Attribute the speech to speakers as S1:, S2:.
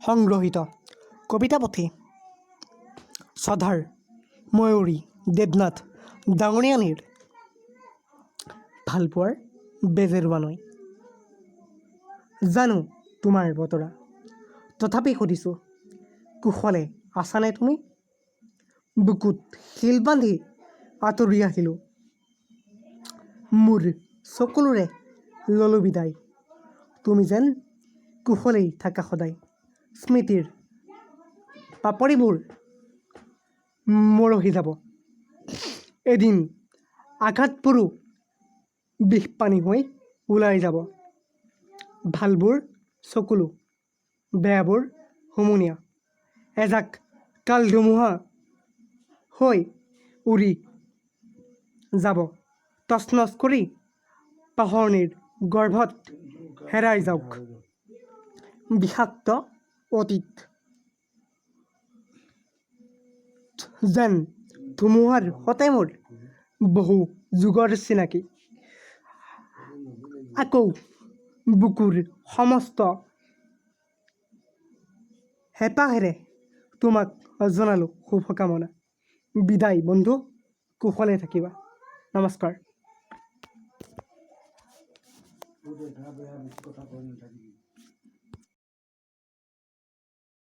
S1: সংগ্ৰহিত কবিতা পুথি শ্ৰদ্ধাৰ ময়ূৰী দেৱনাথ ডাঙৰীয়ানীৰ ভালপোৱাৰ বেজেৰুৱা নৈ। জানো তোমাৰ বতৰা, তথাপি সুধিছোঁ, কুশলে আছানে তুমি? বুকুত শিল বান্ধি আঁতৰি আহিলোঁ, মোৰ চকুলোৰে ল'লোঁ বিদায়। তুমি যেন কুশলেই থাকা সদায়। স্মৃতিৰ পাপৰিবোৰ মৰহি যাব এদিন, আঘাতবোৰো বিষপানী হৈ ওলাই যাব। ভালবোৰ চকুলো, বেয়াবোৰ হুমুনিয়াহ, এজাক কাল ধুমুহা হৈ উৰি যাব, তছনছ কৰি পাহৰণিৰ গৰ্ভত হেৰাই যাওক বিষাক্ত অতীত। যেন ধুমুহাৰ সতে মোৰ বহু যুগৰ চিনাকি। আকৌ বুকুৰ সমস্ত হেঁপাহেৰে তোমাক জনালোঁ শুভকামনা। বিদায় বন্ধু, কুশলে থাকিবা। নমস্কাৰ।
S2: গা বেয়া, বেছি কথা কৈ নাথাকিবি।